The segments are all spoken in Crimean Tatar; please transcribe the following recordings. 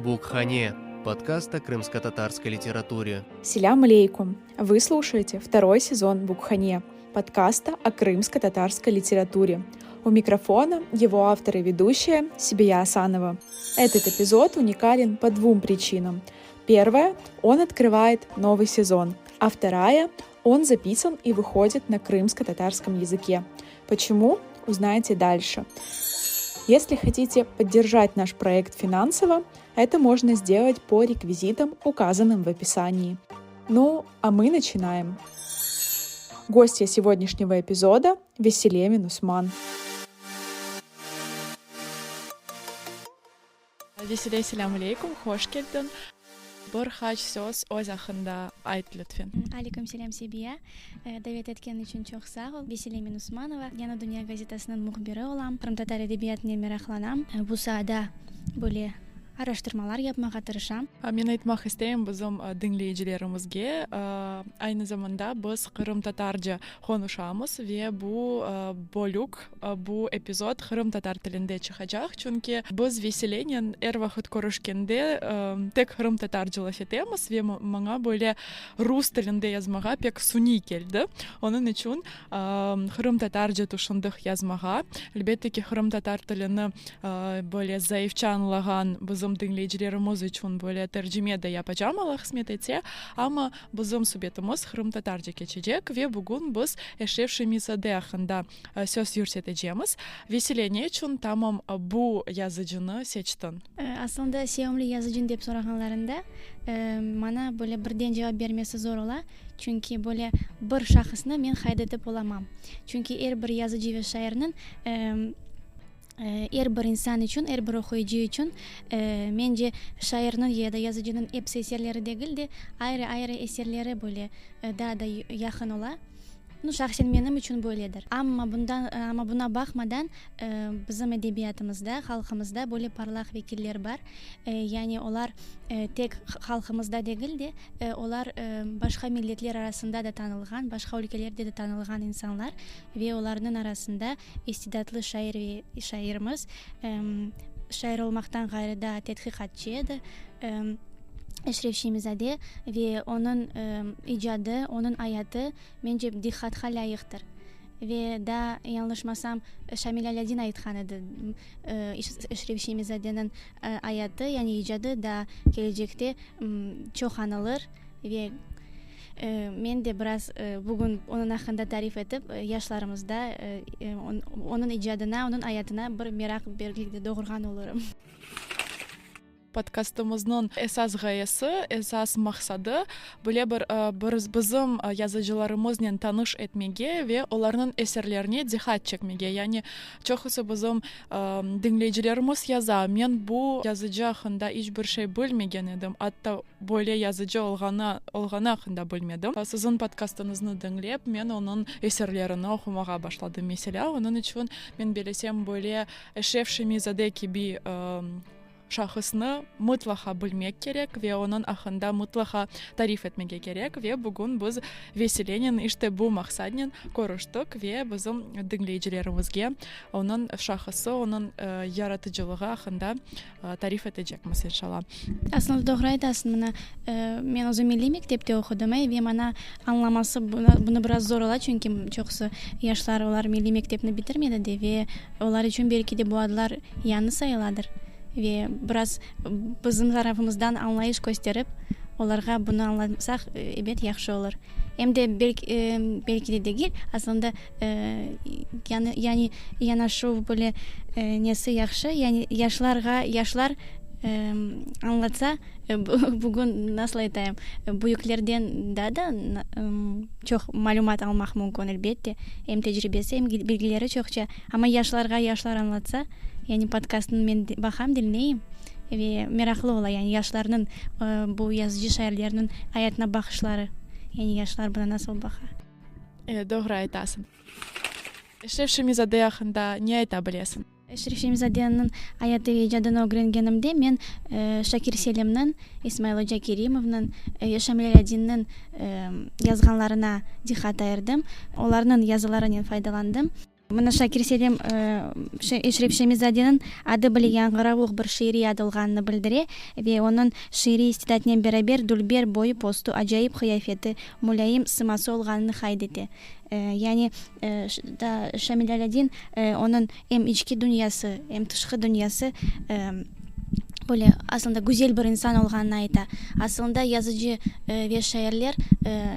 Bukhane. Подкаст о крымско-татарской литературе. Селям алейкум! Вы слушаете второй сезон Букхане, подкаста о крымско-татарской литературе. У микрофона его автор и ведущая Сибия Асанова. Этот эпизод уникален по двум причинам. Первая – он открывает новый сезон, а вторая – он записан и выходит на крымско-татарском языке. Почему? Узнаете дальше. Если хотите поддержать наш проект финансово, это можно сделать по реквизитам, указанным в описании. Ну, а мы начинаем. Гостья сегодняшнего эпизода – Веселемин Усман. Vesile selâm aleykum, hoş keldiñ. Bir qaç söz öz aqqında ayt, lütfen. Aleyküm selâm, Sebiya. Davet etkeniñ içün çoq sağ ol. Vesile Minusmanova, Yañı dünya gazetasınıñ mühbiri olam. Qırımtatar edebiyatınen meraqlanam. Bu saada böyle araştırmalar yapmağa tırışam. Men aytmaq isteyim bizim diñleyicilerimizge, aynı zamanda biz qırımtatarca qonuşamız ve bu bölük, bu epizod qırımtatar tilinde çıqacaq, çünki biz Vesilenen er vaqıt körüşkende tek qırımtatarca laf etemiz ve maña böyle rus tilinde yazmağa pek suniy keldi. Onıñ içün qırımtatarca tüşündik yazmağa. Elbette ki, qırımtatar tilini Böyle zayıfça añlağan bizim diñleyicilerimiz içün böyle tercime de yapacam, Alla qısmet etse. Amma bizim subetimiz qırımtatarca keçecek ve bugün biz Eşref Şemizade aqqında söz yürsetecemiz. Vesile, ne içün tamam bu yazıcını seçtiñ? Aslında sevimli yazıcıñ dep sorağanlarında, maña böyle birden cevap bermesi zor ola, çünki böyle bir şahısnı men qayd etip olamam. Çünki er bir yazıcı ve şairniñ Er bir insan içün, er bir oquyıcı içün, mence, şairniñ ya da yazıcınıñ episi eserleri degil de, ayrı-ayrı eserleri böyle daa da yaqın ola. Nu, şahsen menim içün böyledir. Amma bundan, amma buna baqmadan, bizim edebiyatımızda, halqımızda böyle parlaq vekiller bar. Yani olar tek halqımızda degil de, olar başqa milletler arasında da tanılğan, başqa ülkelerde de tanılğan insanlar ve olarnıñ arasında İstidatlı şair ve şairimiz, şair olmaqtan ğayrı daa tedqiqatçı edi, Eşref Şemizade ve onıñ icadı, onıñ ayatı, mence, diqqatqa lâyıqtır. Ve daa, yañlışmasam, Şamil Alâdin aytqan edi, Eşref Şemizadeniñ ayatı, yani icadı daa kelecekte çoq añılır ve men de biraz bugün onıñ aqqında tarif etip, yaşlarımızda onıñ icadına, onıñ ayatına bir meraq doğurğan olurım. Podkastımıznıñ esas ğayesi, esas maqsadı, böyle bir bizim yazıcılarımıznen tanış etmege ve olarnıñ eserlerine diqqat çekmege. Yani çoqusı bizim diñleyicilerimiz yaza, men bu yazıcı aqqında iç bir şey bilmegen edim, atta böyle yazıcı olğanı olğanı aqqında bilmedim. Siziñ podkastıñıznı diñlep, men onıñ eserlerini oqumağa başladım, meselâ. Onıñ içün men belesem, böyle Eşref Şemizade kibi şahısnı mıtlaqa bilmek kerek ve onıñ aqqında mıtlaqa tarif etmege kerek. Ve bugün biz Vesilenen işte bu maqsadnen körüştik ve bizim diñleyicilerimizge onıñ şahısı, onıñ yaratıcılığı aqqında tarif etecekmiz, inşalla. Aslında doğru aytasıñ, mına, men özüm milliy mektepte oqudım, ve maña añlaması bunı biraz zor ola, çünki çoqusı yaşlar, olar milliy mektepni bitirmedi de, ve olar içün belki de bu adlar yañı sayıladır. Ve biraz bizim tarafımızdan añlayış kösterip, olarğa bunı añlatsaq, ebet, yahşı olur. Em de belki de degil, aslında, yani yanaşuv böyle nesi yahşı, yani yaşlarğa, yaşlar añlatsa, bugün nasıl aytayım, büyüklerden daa da çoq malümat almaq mümkün, elbette, em tecribesi, em bilgileri çoqça, amma yaşlarğa yaşlar añlatsa, yani podkastnı men baqam, diñleyim ve meraqlı ola, yani yaşlarnıñ bu yazıcı şairlerniñ ayatına baqışları, yani yaşlar buna nasıl baqa. E, doğru aytasıñ. Eşref Şemizade aqqında ne ayta bilesiñ? Eşref Şemizadeniñ ayatı ve icadını ögrengenimde men Şakir Selimniñ, İsmail oca Kerimovnıñ ve Şamil Alâdinniñ yazğanlarına diqqat ayırdım, olarnıñ yazılarınen faydalandım. Mına Şakir Selim Eşref Şemi-zadeniñ adı bile yañğıravuq bir şiiriy ad olğanını bildire ve onıñ şiiriy istidatınen beraber dülber boyu-postu, acayip qıyafeti, mulâyim sıması olğanını qayd ete. Yani, daa Şamil Alâdin onıñ em içki dünyası, em tışqı dünyası böyle aslında güzel bir insan olğanını ayta. Aslında yazıcı ve şairler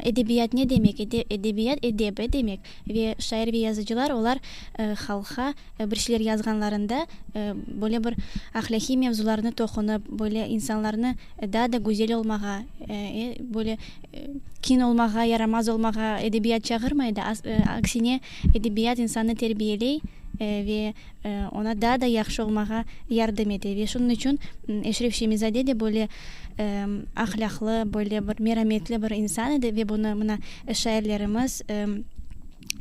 edebiyat ne demek? Edebiyat edep demek. Ve şair ve yazıcılar olar halqqa bir şeyler yazğanlarında böyle bir ahlâqiy mevzularnı toqunıp, böyle insanlarnı daa da güzel olmağa, böyle kin olmağa, yaramaz olmağa edebiyat çağırmay da, aksine edebiyat insannı terbiyeley ve oña daa da yahşı olmağa yardım ete. Ve şunıñ içün Eşref Şemizade de böyle ahlâqlı, böyle bir merametli bir insan edi ve bunı mına şairlerimiz,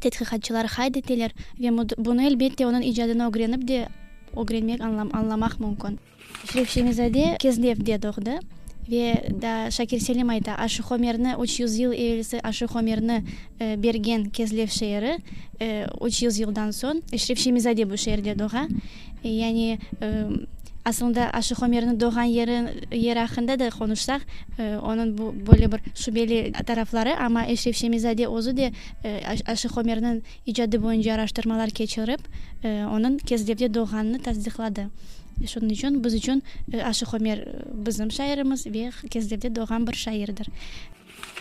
tedqiqatçılar qayd eteler ve bunı elbette onıñ icadını ögrenip de ögrenmek, añlamaq mümkün. Eşref Şemizade Kezlevde doğdı ve daa Şakir Selim ayta, Aşıq Ömerni 300 yıl evelsi Aşıq Ömerni bergen Kezlev şeeri 300 yıldan soñ Eşref Şemizade bu şeerde doğa. Yani, aslında Aşıq Ömerniñ doğğan yeri yeri aqqında da qonuşsaq, onıñ bu böyle bir şübeli tarafları, amma Eşref Şemizade özü de Aşıq Ömerniñ icadı boyunca araştırmalar keçirip, onıñ Kezlevde doğğanını tasdiqladı. Şunıñ içün biz içün Aşıq Ömer bizim şairimiz ve Kezlevde doğğan bir şairdir.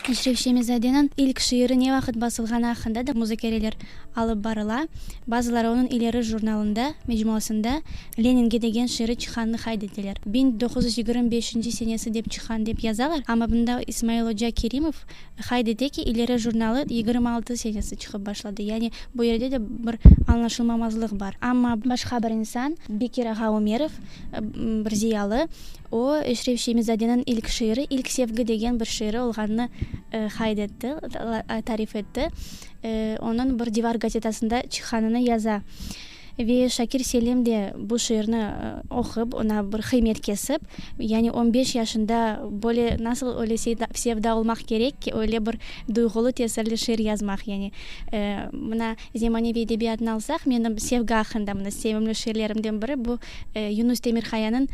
Eşref Şemizadeniñ ilk şiiri ne vaqıt basılğanı aqqında da muzakereler alıp barıla. Bazıları onıñ İleri jurnalında, mecmuasında, Leninge degen şiiri çıqqanını qayd eteler. 1925-nci senesi dep çıqqan dep yazalar, amma bunda İsmail oca Kerimov qayd ete ki, İleri jurnalı 26 senesi çıqıp başladı, yani bu yerde de bir añlaşılmamazlıq bar. Amma başqa bir insan, Bekir ağa Ömerov, bir ziyalı, O, Eşref Şemizadeniñ ilk şiiri İlk sevgi degen bir şiiri olğanını qayd etti, tarif etti. Onıñ bir divar gazetasında çıqqanını yaza. Ve Şakir Selim de bu şiirni oqup, oña bir qıymet kesip, yani on beş yaşında böyle nasıl öyle sevda olmaq kerek ki, öyle bir duyğulı, tesirli şiir yazmaq, yani. Mına, zemaneviy edebiyatnı alsaq, menim sevgi aqqında mına sevimli şiirlerimden biri bu Yunus Temirqayanıñ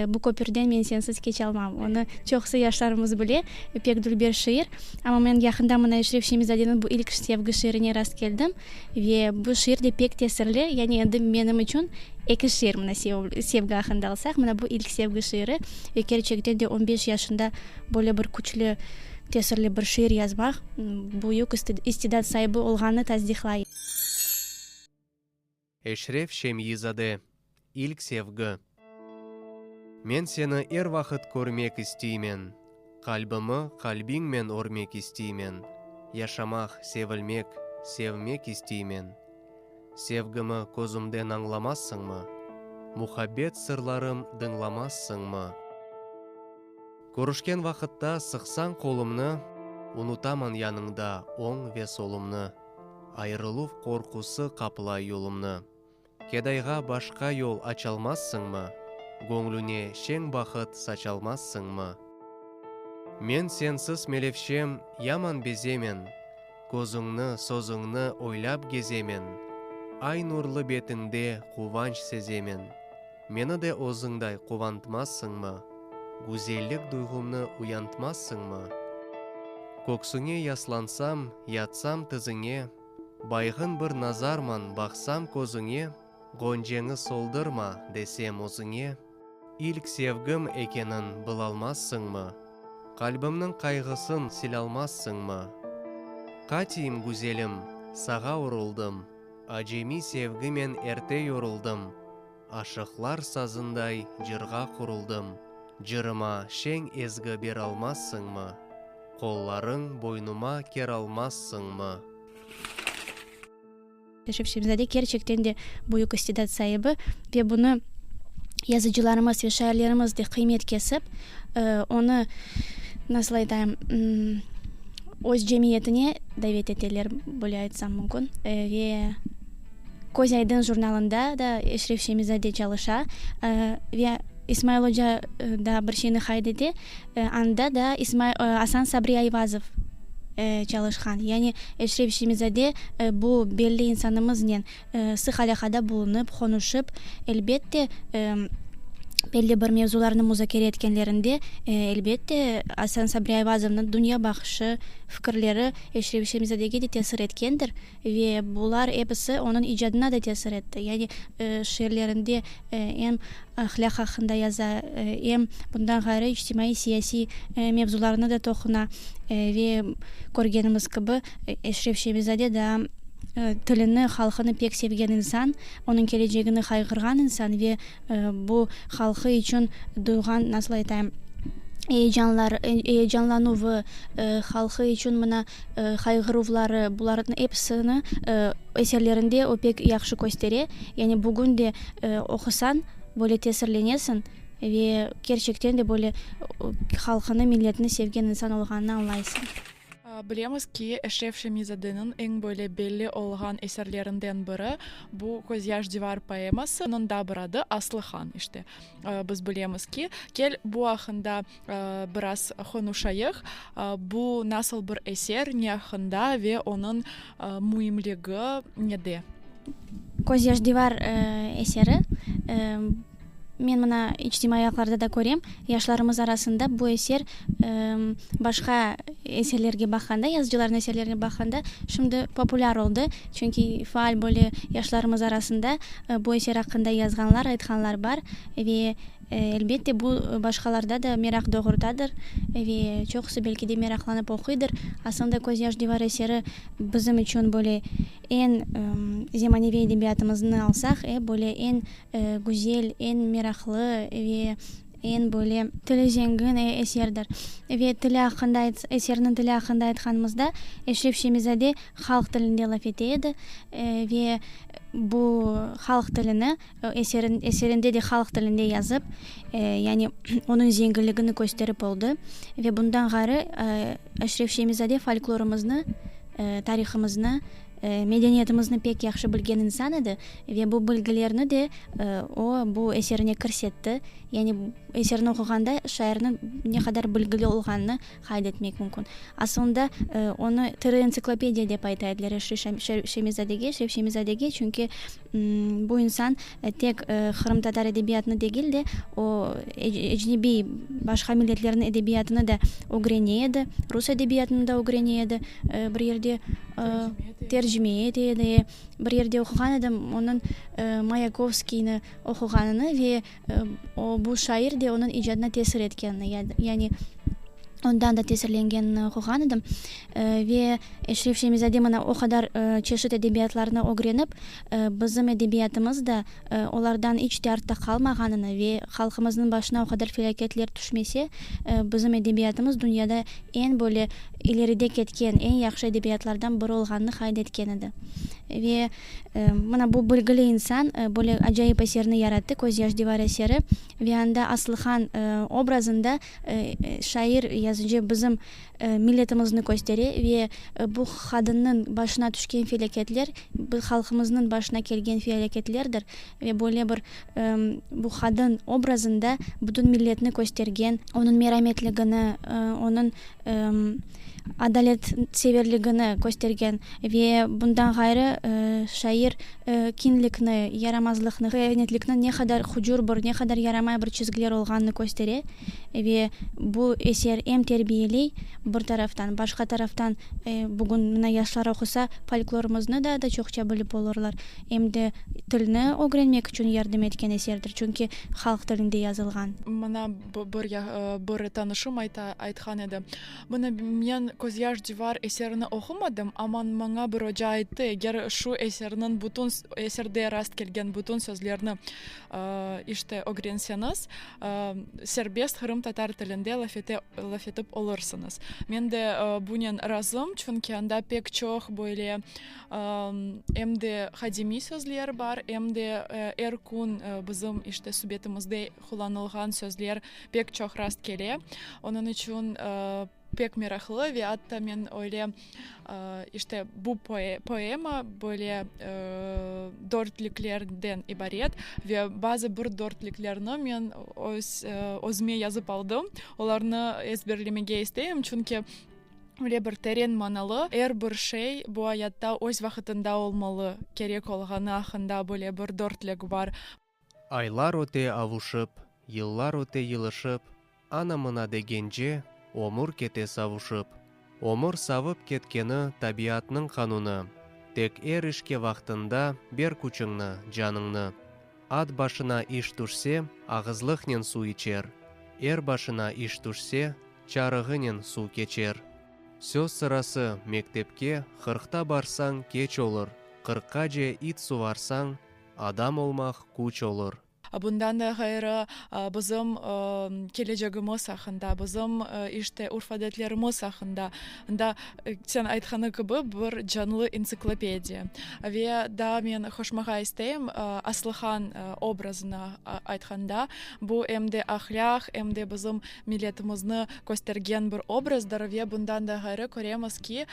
Bu köpürden men sensiz keçalmam. Onı çoqusı yaşlarımız bile, pek dülber şiir. Amma men yaqında mına Eşref Şemizadeniñ bu İlk sevgi şiirine rastkeldim ve bu şiir de pek tesirli, yani endi menim içün eki şiir mına sevgi aqqında alsaq, mına bu İlk sevgi şiiri ve kerçekten de on beş yaşında böyle bir küçlü, tesirli bir şiir yazmaq büyük istidat saibi olğanını tasdiqlay. Eşref Şemyi-zade, İlk sevgi. Men seni er vaqıt körmek istiymen, Qalbimi qalbiñmen örmek istiymen, Yaşamaq, sevilmek, sevmek istiymen. Sevgimi közümden añlamazsıñmı? Muhabbet sırlarım dıñlamazsıñmı? Körüşken vaqıtta sıqsañ qolumnı, Unutaman yanıñda oñ ve solumnı. Ayırıluv qorqusı qaplay yolumnı. Kedayğa başqa yol açalmazsıñmı? Göñlüne şeñ bahıt saçalmazsıñmı? Men sensiz melevşem yaman bezemen, Közüñni, sözüñni oylap gezemen, Ay nurlı betiñde quvanç sezemen, Meni de özüñday quvantmazsıñmı? Güzellik duyğumnı uyantmazsıñmı? Köksüñe yaslansam, yatsam tiziñe, Bayğın bir nazarman baqsam közüñe, Ğonceñi soldırma, desem özüñe, İlk sevgim ekenin bilalmazsıñmı? Qalbimniñ qayğısın silalmazsıñmı? Qatiyim, güzelim, sağa uruldım, Acemiy sevgimen erte yoruldım, Aşıqlar sazınday cırğa quruldım, Cırıma şeñ ezgi beralmazsıñmı? Qollarıñ boynuma keralmazsıñmı? Eşref Şemzade kerçekten de büyük istidat saibi ve bunı yazıcılarımız ve şairlerimiz de qıymet kesip, onı, nasıl aytayım, öz cemiyetine davet eteler, böyle aytsam mümkün, ve Köz aydın jurnalında da Eşref Şemizade çalışa ve İsmail oca daa bir şeyni qayd ete, anda da Asan Sabri Ayvazov. çalışqan. Yani Eşref Şemizade bu belli insanımıznen sıq alâqada bulunıp, qonuşıp, elbette, belli bir mevzularnı muzakere etkenlerinde, elbette, Asan Sabri Ayvazovnıñ dünya baqışı, fikirleri Eşref Şemizadege de tesir etkendir ve bular episi onıñ icadına da tesir etti. Yani şiirlerinde em ahlâq aqqında yaza, em bundan ğayrı içtimaiy-siyasiy mevzularnı da toquna ve körgenimiz kibi, Eşref Şemizade daa tilini, halqını pek sevgen insan, onıñ kelecegini qayğırğan insan ve bu halqı içün duyğan, nasıl aytayım, eyecanlar, eyecanlanuvı, halqı içün mına qayğıruvları, bularnıñ episini eserlerinde o pek yahşı köstere. Yani bugün de oqusañ, böyle tesirlenesiñ ve kerçekten de böyle halqını, milletini sevgen insan olğanını añlaysıñ. Bilemiz ki, Eşref Şemizadeniñ eñ böyle belli olğan eserlerinden biri, bu Közyaş divar poeması, onıñ da bir adı Aslıhan, işte. Biz bilemiz ki, kel bu aqqında biraz qonuşayıq, bu nasıl bir eser, ne aqqında ve onıñ müimligi nede? Közyaş divar eseri, men mına içtimaiy ağlarda da körem, yaşlarımız arasında bu eser başqa eserlerge baqqanda, yazıcılarnıñ eserlerine baqqanda şimdi populâr oldı. Çünki faal böyle yaşlarımız arasında bu eser aqqında yazğanlar, aytqanlar bar ve Elbette, bu başqalarda da meraq doğurtadır ve çoqusı belki de meraqlanıp oquydır. Aslında Közyaş divar eseri bizim içün böyle eñ zemaneviy edebiyatımıznı alsaq, e, böyle eñ güzel, eñ meraqlı ve eñ böyle tili zengin eserdir. Ve tili aqqında, eserniñ tili aqqında aytqanımızda, Eşref Şemizade halq tilinde laf ete edi ve bu halq tilini Eserin, eserinde de halq tilinde yazıp, yani onıñ zenginligini kösterip oldı. Ve bundan ğayrı Eşref Şemizade folklorımıznı, tarihımıznı, medeniyetimizni pek yahşı bilgen insan edi ve bu bilgilerni de o, bu eserine kirsetti. Yani eserni oquğanda şairniñ ne qadar bilgili olğanını qayd etmek mümkün. Asılında, onı tiri entsiklopediya dep ayta ediler Eşref Şemizadege, Eşref Şemizadege, çünki bu insan tek qırımtatar edebiyatını degil de, o, ecnebiy, başqa milletlerniñ edebiyatını da ögrene edi, rus edebiyatını da ögrene edi, bir yerde tercime ete edi. Bir yerde oquğan edim, onıñ Mayakovskiyni oquğanını ve O, bu şair de onıñ icadına tesir etkenini, yani ondan da tesirlengenini oquğan edim. Ve Eşref Şemizade mına o qadar çeşit edebiyatlarnı ögrenip, bizim edebiyatımız da olardan iç te artta qalmağanını ve halqımıznıñ başına o qadar felâketler tüşmese, bizim edebiyatımız dünyada eñ böyle ileride ketken, eñ yahşı edebiyatlardan biri olğanını qayd etken edi. Ve Mına bu bilgili insan böyle acayip eserni yarattı, Közyaş divar eseri. Ve anda Aslıhan obrazında şair, yazıcı bizim milletimizni köstere ve bu qadınnıñ başına tüşken felâketler, halqımıznıñ başına kelgen felâketlerdir. Ve böyle bir bu qadın obrazında bütün milletni köstergen, onıñ merametligini, onıñ adaletseverligini köstergen ve bundan ğayrı şair kinlikni, yaramazlıqnı, hıyanetlikni ne qadar hucur bir, ne qadar yaramay bir çizgiler olğanını köstere ve bu eser em terbiyeley bir taraftan, başqa taraftan bugün mına yaşlar oqusa, folklorımıznı daa da çoqça bilip olurlar, em de tilni ögrenmek içün yardım etken eserdir, çünki halq tilinde yazılğan. Mına bir bir tanışım ayta, aytqan edi, Mına, men Közyaş divar eserini oqumadım, amma maña bir oca ayttı, eger şu eserniñ bütün, eserde rast kelgen bütün sözlerni, işte, ögrenseñiz, serbest qırımtatar tilinde laf ete, laf etip olursıñız. Men de bunen razım, çünki anda pek çoq böyle Em de qadimiy sözler bar, em de er kün bizim, işte, subetimizde qullanılğan sözler pek çoq rast kele. Onıñ içün pek meraqlı ve atta men öyle, işte, bu poema böyle dörtlüklerden ibaret ve bazı bir dörtlüklerni men öz özüme yazıp aldım, olarnı ezberlemege isteyim, çünki. Böyle bir teren manalı, er bir şey bu ayatta öz vaqıtında olmalı kerek olğanı aqqında böyle bir dörtlik bar. Aylar öte avuşıp, yıllar öte yılışıp, ana-mına degence, ömür kete savuşıp. Ömür savıp ketkeni tabiatnıñ qanunı. Tek er işke vaqtında ber küçüñni, canıñnı. At başına iş tüşse, ağızlıqnen suv içer, er başına iş tüşse, çarığınen suv keçer. Söz sırası, mektepke qırqta barsañ keç olur, qırqqace it suvarsañ, adam olmaq küç olur. Bundan da ğayrı, bizim kelecegimiz aqqında, bizim, işte, urf-adetlerimiz aqqında da, sen aytqanı kibi, bir canlı entsiklopediya. Ve daa men qoşmağa isteyim, Aslıhan obrazını aytqanda, bu em de ahlâq, em de bizim milletimizni köstergen bir obrazdır ve bundan da ğayrı köremiz ki,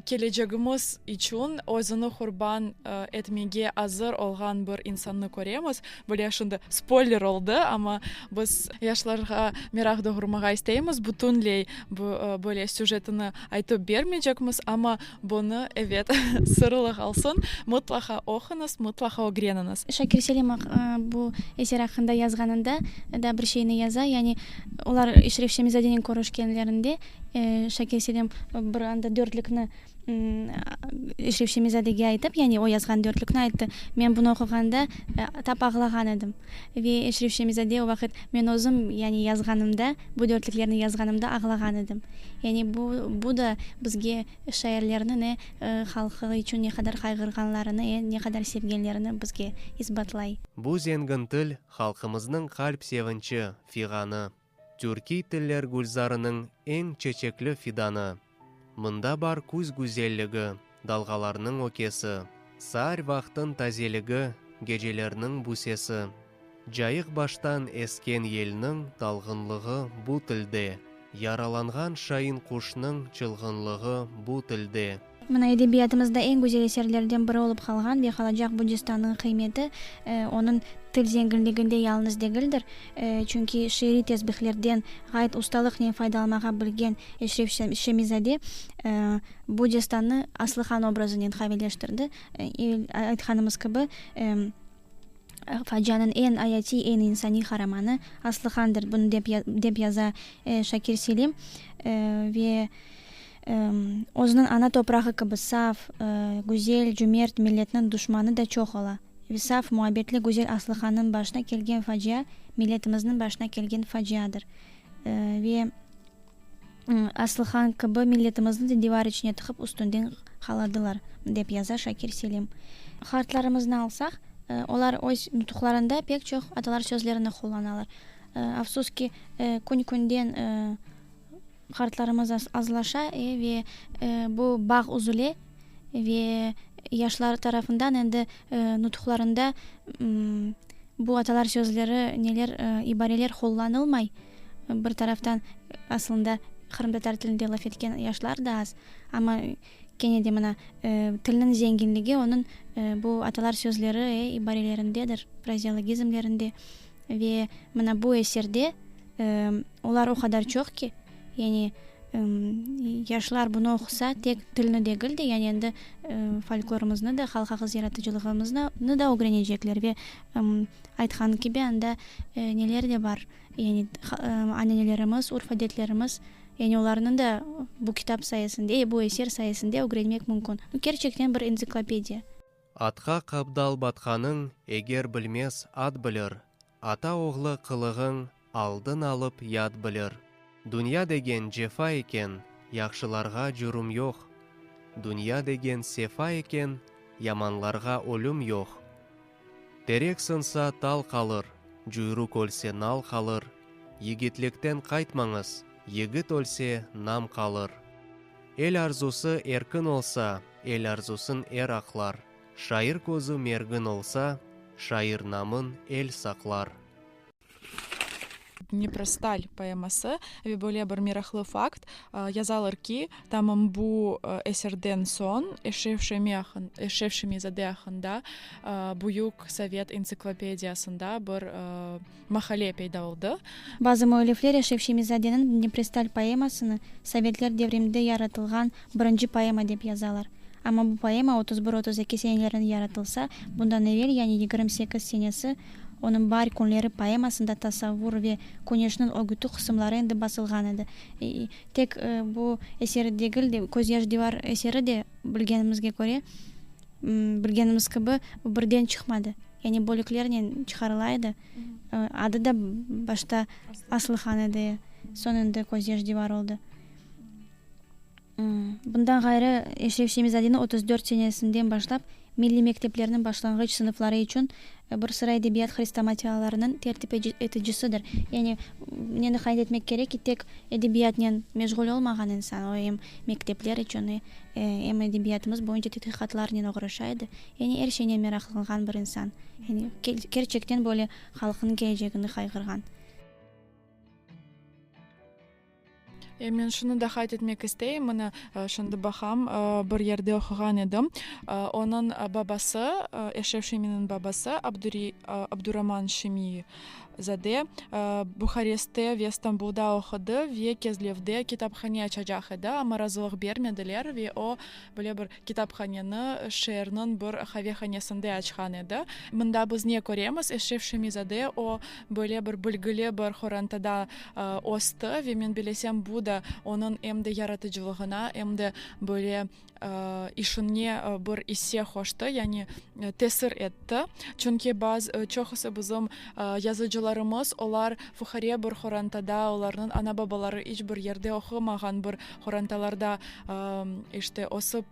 kelecegimiz içün özüni qurban etmege azır olğan bir insannı köremiz. Böyle şimdi spoyler oldı, amma biz yaşlarğa meraq doğurmağa isteymiz, bütünley böyle süjetini aytıp bermeycekmiz, amma bunı, evet, sırlı qalsın, mıtlaqa oquñız, mıtlaqa ögreniñiz. Şakir Selim bu eser aqqında yazğanında da bir şeyni yaza, yani olar Eşref Şemizadenen körüşkenlerinde Şakir Selim bir anda dörtlikni Eşref Şemizadege aytıp, yani o yazğan dörtlikni ayttı. Men bunı oquğanda tap ağlağan edim. Ve Eşref Şemizade o vaqıt men özüm, yani yazğanımda, bu dörtliklerni yazğanımda ağlağan edim. Yani bu, bu da bizge şairlerniñ halqı içün ne qadar qayğırğanlarını, ne qadar sevgenlerini bizge isbatlay. Bu zengin til, halqımıznıñ qalp sevinçi, fiğanı. Türkiy tiller gülzarınıñ eñ çeçekli fidanı. Mında bar küz güzelligi, dalğalarnıñ ökesi, saar vaqtın tazeligi, gecelerniñ busesi. Cayıq baştan esken yelniñ talğınlığı bu tilde, yaralanğan şain quşnıñ çılğınlığı bu tilde. Mına edebiyatımızda eñ güzel eserlerden biri olıp qalğan ve qalacaq bu destannıñ qıymeti onıñ til zenginliginde yalnız degildir, çünki şiiriy tesbihlerden ğayet ustalıqnen faydalanmağa bilgen Eşref Şemizade bu destannı Aslıhan obrazınen qaviyleştirdi. Aytqanımız kibi, facianıñ eñ ayatiy, eñ insaniy qaramanı Aslıhandır, bunı dep yaza Şakir Selim ve Özüniñ ana toprağı kibi saf, güzel, cümert milletniñ duşmanı da çoq ola. Ve saf, muabbetli güzel Aslıhannıñ başına kelgen facia, milletimizniñ başına kelgen faciadır. Ve Aslıhan kibi milletimizni de divar içine tıqıp üstünden qaladılar, dep yaza Şakir Selim. Qartlarımıznı alsaq, olar öz nutuqlarında pek çoq atalar sözlerini qullanalar. Afsus ki, kün-künden Qartlarımız azlaşa ve bu bağ üzüle ve yaşlar tarafından endi nutuqlarında bu atalar sözleri, neler, ibareler qullanılmay. Bir taraftan, aslında, qırımtatar tilinde laf etken yaşlar da az, amma kene de mına tilniñ zenginligi onıñ bu atalar sözleri, ibarelerindedir, frazeologizmlerinde ve mına bu eserde Olar o qadar çoq ki, yani yaşlar bunı oqusa, tek tilni degil de, yani endi folklorımıznı da, halq ağız yaratıcılığımıznı da ögrenecekler ve aytqanı kibi, anda neler de bar, yani ananelerimiz, urf-adetlerimiz, yani olarnı da bu kitap sayesinde, bu eser sayesinde ögrenmek mümkün. Kerçekten bir entsiklopediya. Atqa qabdal batqanıñ, eger bilmez, at bilir. Ata oğlu qılığıñ aldın alıp yat bilir. Dünya degen cefa eken, yahşılarğa cürüm yoq. Dünya degen sefa eken, yamanlarğa ölüm yoq. Terek sınsa tal qalır, cüyrük ölse nal qalır. Yigitlikten qaytmañız, yigit ölse nam qalır. El arzusı erkin olsa, el arzusın er aqlar. Şair közü mergin olsa, şair namın el saqlar. Dneprostal poeması ve böyle bir meraqlı fakt, yazalar ki, tamam bu eserden soñ Eşref Şemi Eşref Şemi-zade aqqında büyük sovet entsiklopediyasında bir maqale peyda oldı. Bazı müellifler Eşref Şemi-zadeniñ Dneprostal poemasını sovetler devriminde yaratılğan birinci poema dep yazalar. Amma bu poema 31, 32 senelerinde yaratılsa, bundan evel, yani 28 senesi, Onıñ Baar künleri poemasında tasavvur ve küneşniñ ögüti qısımları endi basılğan edi. Tek bu eseri degil de, Közyaş divar eseri de, bilgenimizge köre, bilgenimiz kibi, birden çıqmadı. Yani bölüklernen çıqarıla edi. Adı da başta Aslıhan edi, soñ endi Közyaş divar oldı. Bundan ğayrı, Eşref Şemizadeniñ 34 senesinden başlap milliy mekteplerniñ başlanğıç sınıfları içün bir sıra edebiyat hrestomatiyalarınıñ tertip eticisidir. Yani, neni qayd etmek kerek ki, tek edebiyatnen meşğul olmağan insan, o em mektepler içün, em edebiyatımız boyunca tedqiqatlarnen oğraşa edi. Yani, er şeynen meraqlanğan bir insan. Yani, kerçekten böyle halqınıñ kelecegini qayğırğan. Men şunı da qayd etmek isteyim, mına, şimdi baqam, bir yerde oquğan edim, onıñ babası, Eşref Şeminiñ babası Abduraman Şemi-zade Buharestte ve Stambulda oqudı ve Kezlevde kitaphane açacaq edi, amma razılıq bermediler ve o, böyle bir kitaphaneni şeerniñ bir qavehanesinde açqan edi. Mında biz ne köremiz, Eşref Şemi-zade o, böyle bir bilgili bir qorantada östi ve men bilesem, bu da onıñ em de yaratıcılığına, em de böyle işine bir isse qoştı, yani tesir etti. Çünki bazı, çoqusı bizim yazıcılarımız, olar fuqare bir qorantada, olarnıñ ana-babaları iç bir yerde oqumağan bir qorantalarda işte ösip,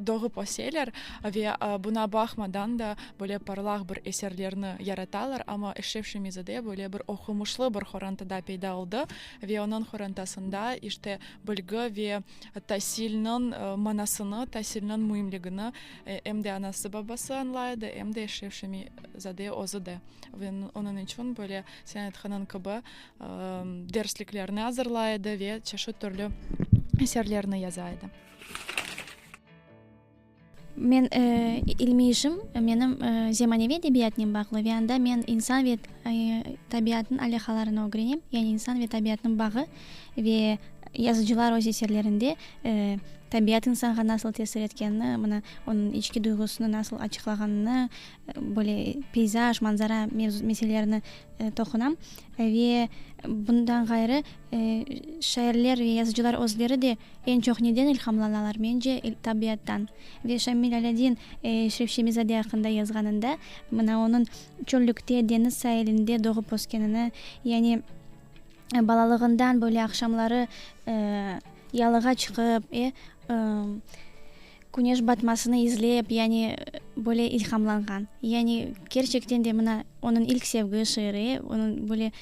doğıp öseler ve buna baqmadan da böyle parlaq bir eserlerni yaratalar, amma Eşref Şemi-zade böyle bir oqumışlı bir qorantada peyda oldı ve onıñ qorantasında işte bilgi ve tasilniñ manasını, tasilniñ müimligini em de anası-babası añlay edi, em de Eşref Şemi-zade özü de. Ve onıñ içün böyle sen aytqanıñ kibi dersliklerni azırlay edi ve çeşit türlü eserlerni yaza edi. Men ilmiy işim menim zemaneviy edebiyatnen bağlı ve anda men insan ve tabiatnıñ alâqalarını ögrenem, yani insan ve tabiatnıñ bağı ve yazıcılar öz eserlerinde tabiat insanğa nasıl tesir etkenini, mına, onıñ içki duyğusını nasıl açıqlağanını, böyle peyzaj, manzara meselelerini toqunam. Ve bundan ğayrı, şairler ve yazıcılar özleri de eñ çoq neden ilhamlanalar? Mence, tabiattan. Ve Şamil Alâdin Eşref Şemi-zade aqqında yazğanında, mına onıñ çöllükte, deñiz sailinde doğıp öskenini, yani balalığından böyle aqşamları yalığa çıqıp, e, Küneş batmasını izlep, yani böyle ilhamlanğan. Yani kerçekten de mına onıñ ilk sevgi şiiri, onıñ böyle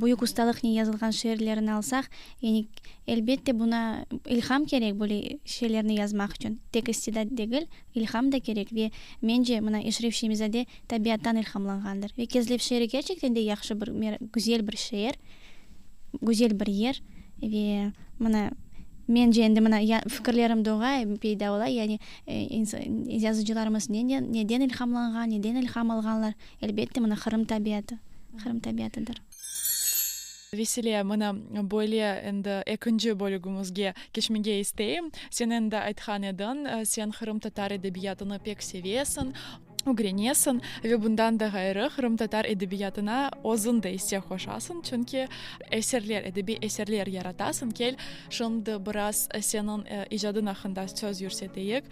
büyük ustalıqnen yazılğan şiirlerini alsaq, yani elbette buna ilham kerek böyle şeylerni yazmaq içün. Tek istidat degil, ilham da kerek ve mence mına Eşref Şemi-zade tabiattan ilhamlanğandır. Ve Kezlev şeeri kerçekten de yahşı bir güzel bir şeer, güzel bir yer ve mına Mence endi mına ya fikirlerim doğa, peyda ola, yani yazıcılarımız neden neden ilhamlanğan, neden ilham alğanlar? Elbette, mına Qırım tabiatı, Qırım tabiatıdır. Vesile, mına böyle endi ekinci bölügimizge keçmege isteyim. Sen endi aytqan ediñ, sen qırımtatar edebiyatını pek sevesiñ, ögrenesiñ ve bundan da ğayrı qırımtatar edebiyatına özüñ de isse qoşasıñ, çünki eserler, edebiy eserler yaratasıñ. Kel, şimdi biraz seniñ icadıñ aqqında söz yürseteyik.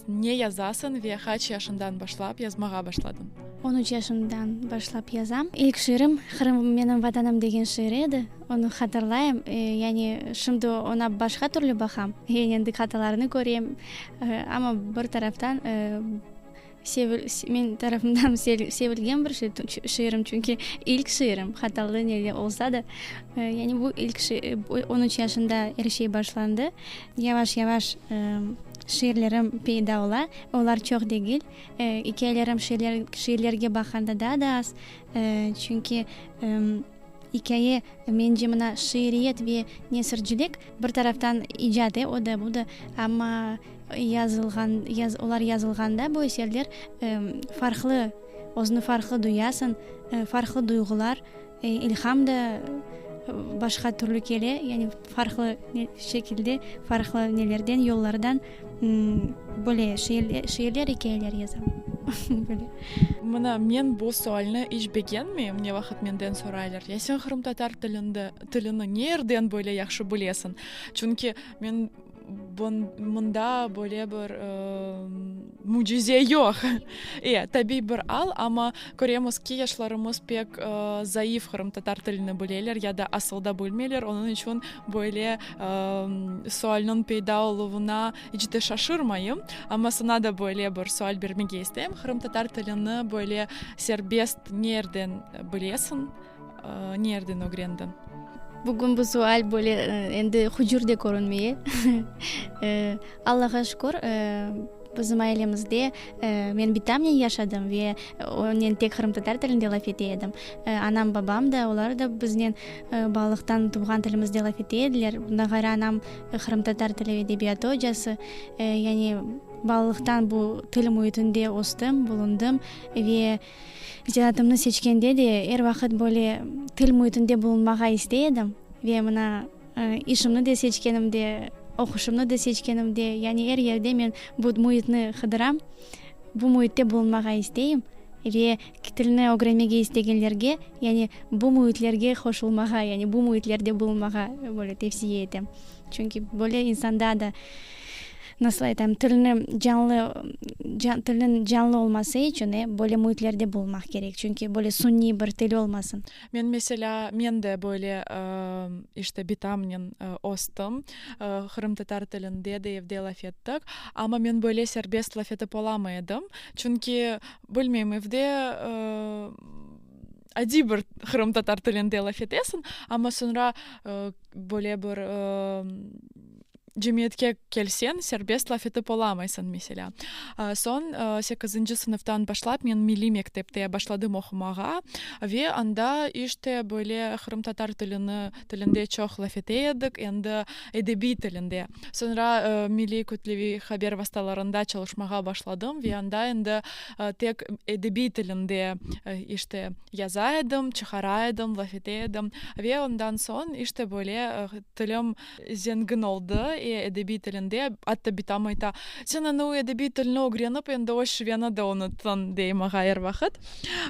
Ne yazasıñ ve qaç yaşından başlap yazmağa başladıñ? On üç yaşımdan başlap yazam. İlk şiirim Qırım menim Vatanım degen şiir edi. Onı hatırlayım. Yani şimdi oña başqa türlü baqam. Yani endi hatalarını körem. Amma bir taraftan men tarafımdan sevilgen bir şiirim, çünki ilk şiirim, hatalı neli olsa da. Yani bu ilk on üç yaşında er şey başlandı. Yavaş-yavaş şiirlerim peyda ola. Olar çoq degil. İkâyelerim şiirlerge baqqanda daa da az. Çünki. İkâye, mence, mına şiiriyet ve nesircilik bir taraftan icat, e, o da, bu da, amma yazılğan, yaz, olar yazılğanda bu eserler farqlı, özüni farqlı duyasıñ, farqlı duyğular, ilham da başqa türlü kele, yani farqlı şekilde, farqlı nelerden, yollardan böyle şiirler, ikâyeler yazam. Böyle. Mına, men bu sualni iç begenmeyim, ne vaqıt menden soraylar, ya sen qırımtatar tilinde, tilini ne yerden böyle yahşı bilesiñ? Çünki men mında böyle bir mücize yoq. E, tabiy bir al, amma köremiz ki, yaşlarımız pek zayıf qırımtatar tilini bileler ya da asıl da bilmeyler, onıñ içün böyle sualniñ peyda oluvına iç de şaşırmayım. Amma saña da böyle bir sual bermege isteyim, qırımtatar tilini böyle serbest ne yerden bilesiñ? Ne yerden ögrendiñ? Bugün bu sual böyle endi hucur de körünmey. Allağa şükür, bizim ailemizde men bitamnen yaşadım ve onen tek qırımtatar tilinde laf ete edim. Anam, babam da, olar da biznen balalıqtan tuvğan tilimizde laf ete ediler. Bundan ğayrı anam qırımtatar tili ve edebiyatı ocası. Yani balalıqtan bu til müitinde östim, bulundım ve Zenaatımnı seçkende de er vaqıt böyle til müitinde bulunmağa istey edim ve mına işimni de seçkenimde, oquşımnı da seçkenimde, yani er yerde men bu müitni qıdıram, bu müitte bulunmağa isteyim ve tilni ögrenmege istegenlerge, yani bu müitlerge qoşulmağa, yani bu müitlerde bulunmağa böyle tevsiye etem. Çünki böyle insanda da, nasıl aytam, tilni canlı, tilniñ canlı olması içün, e, böyle müitlerde bulunmaq kerek. Çünki böyle suniy bir til olmasın. Men, meselâ, men de böyle, işte, bitamnen östim, qırımtatar tilinde de evde laf ettik. Amma men böyle serbest laf etip olamay edim. Çünki, bilmeyim, evde adiy bir qırımtatar tilinde laf etesiñ, amma soñra Böyle bir cemiyetke kelseñ, serbest laf etip olamaysıñ, meselâ. Soñ sekizinci sınıftan başlap men milliy mektepte başladım oqumağa ve anda işte böyle qırımtatar tilini, tilinde çoq laf ete edik, endi edebiy tilinde. Soñra milliy kütleviy haber vastalarında çalışmağa başladım ve anda endi tek edebiy tilinde işte yaza edim, çıqara edim, laf ete edim. Ve ondan soñ, işte, böyle tilim zengin oldı, e, edebiy tilinde. Atta bitam ayta, Sen anı edebiy tilni ögrenip, endi o şiveni de unuttıñ, dey maña er vaqıt.